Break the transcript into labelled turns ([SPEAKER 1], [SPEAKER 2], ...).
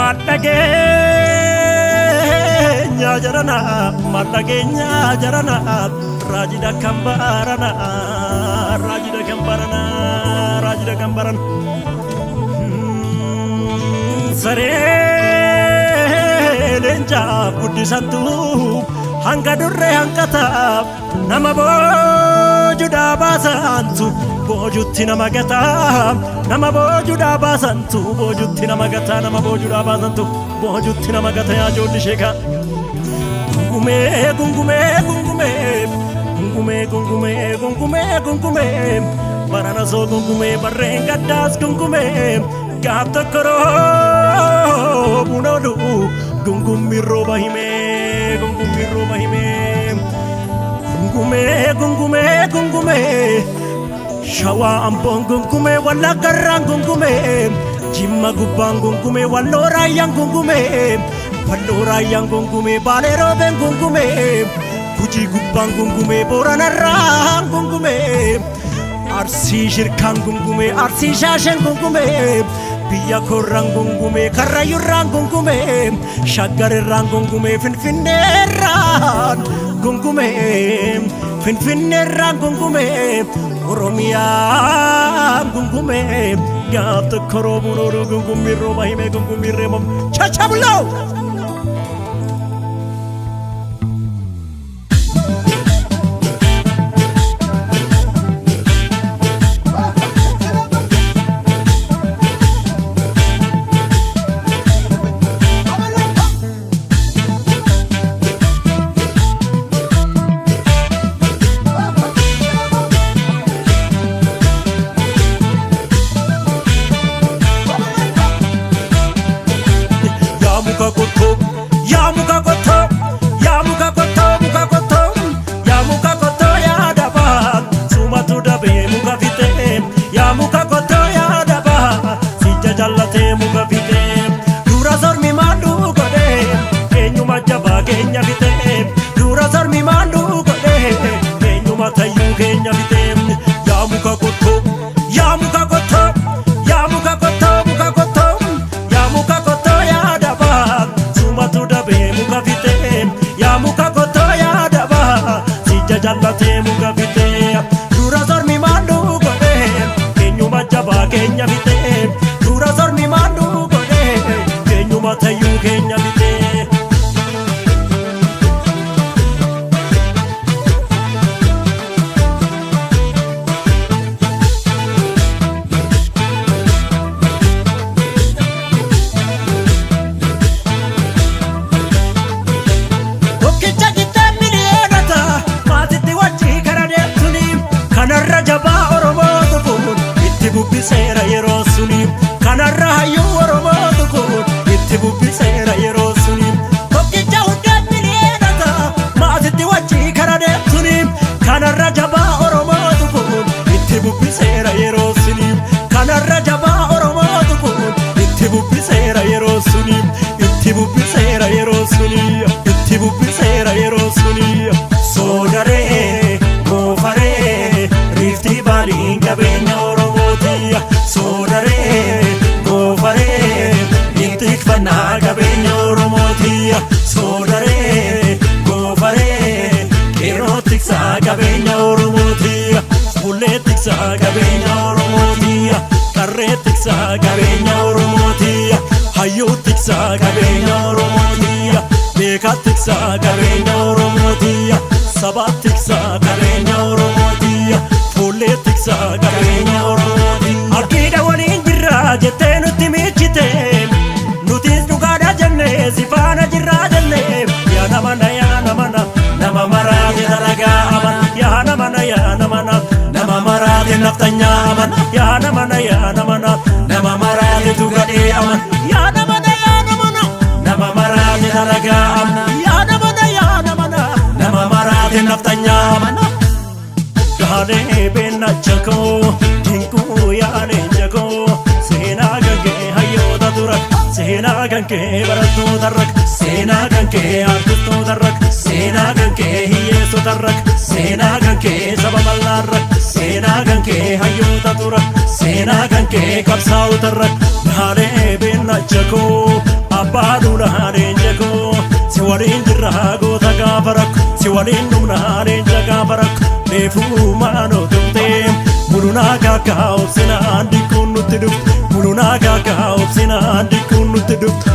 [SPEAKER 1] Maal dhageenya jarana, maal dhageenya jarana, raajida kan barana, raajida kan barana, raajida kan barana. Saree leencaaf guddisantu hanga durree hanqataaf, nama boojuudhaa baasantu boojutti nama gataa, nama boojuudhaa baasantu boojutti nama gataa, nama boojuudhaa baasantu boojutti nama gata. Yaa ijoolli sheekaa. Gungumee, gungumee, gungumee, gungumee, gungumee, gungumee, gungumee, barana soo gungumee, barreen gaddaas gungumee, gaaf tokko roobuun oolu, gungummiin rooba himee, gungummiin rooba himee. Gungumee, gungumee, gungumee, Shawaa Amboon gungumee, Wallaggarraan gungumee, Jimma gubbaan gungumee, Walloo Raayyaan gungumee, Walloo Raayyaan gungumee, Baalee Roobeen gungumee, Gujii gubbaan gungumee, Booranarraan gungumee, Arsii Shirkaan gungumee, Arsii Shaasheen gungumee, biyya korraan gungumee, Karrayyurraan gungumee, Shaggarirraan gungumee, Finfinneerraan gungumee, Finfinneerraan gungumee, Oromiyaan gungumee, gaaf tokko roobuun ooluu, gungummiin rooba himee, gungummiin reebam chachabuloo. Yaa muka qottoo, yaa muka qottoo, yaa muka qottoo, muka qottoo, yaa muka qottoo, yaa dabaa, sumatu dabee muka fixee, yaa muka qottoo, yaa dabaa, sija jallatee muka fixee, dura sormi maalluu godhee, eenyuma jabaa keenya fixee, dura sormi maalluu godhee, eenyuma tayyuu keenya fixee, yaa muka qottoo, yaa muka qottoo, yaa muka qottoo, muka qottoo, yaa muka qottoo, yaa dabaa, sumatu dabee muka fixee, yaa muka qottoo, yaa dabaa, sija jallatee muka fixee, dura sormi maalluu godhee, eenyuma jabaa keenya fixee, dura sormi maalluu godhee, eenyuma tayyuu keenya fixee. Tokkicha qixxee miliyoonata maatitti wajjii kara deemtuni, kanarra jabaa Oromootu kun itti bubbiseera yeroo suni, kanarra hayyuu Oromootu kun itti bubbiseera yeroo suni. Tokkicha hundee miliyoonata maatitti wajjii kara deemtuni, kanarra jabaa Oromootu kun itti bubbiseera yeroo suni, kanarra jabaa Oromootu kun itti bubbiseera yeroo suni, itti bubbiseera yeroo suni, itti bubbiseera yeroo suni. Soodaree, goofaree, Riiftii Baaliin qabeenya Oromooti. Soodaree, goofaree, ittikfannaa qabeenya Oromooti. Soodaree, goofaree, qeerroo tiksaa qabeenya Oromooti. Fuullee tiksaa qabeenya Oromooti. Qarree tiksaa qabeenya Oromooti. Hayyuu tiksaa qabeenya Oromooti. Beekaa tiksaa qabeenya Oromooti. Sabaa tiksaa qabeenya Oromooti. Fuullee tiksaa qabeenya Oromooti. Abdiidha waliin jirra jettee nutti miichite. Nutis dhugaadha jenne, si faana jirraa jenne. Yaa nama na, yaa nama na, nama maraate dalagaa aman. Yaa nama na, yaa nama na, nama maraate naftanyaa aman. Yaa nama na, yaa nama na, nama maraate tugadhee aman. Yaa nama na, yaa nama na, nama maraate dalagaa aman. Yaa nama na, yaa nama na, nama maraate naftanyaa aman. Gaalee beennacha koo, dinquu yaalee jakoo, seenaa kan kee hayyoota dura, seenaa kan kee barattoota rak, seenaa kan kee artistoota rak, seenaa kan kee hiyyeessota rak, seenaa kan kee saba bal'aa rak, seenaa kan kee hayyoota dura, seenaa kan kee qabsaa'ota rak. Gaalee beennacha koo. Abbaa duulaa leenca koo, si waliin jirra goota gaafa rakko, si waliin dhumna leenca gaafa rakko. Reefuu maanoo tumtee mulunaa kaakaa obsinaan dikkuun nutti dhuftu, mulunaa kaakaa obsinaan dikkuun nutti dhuftu.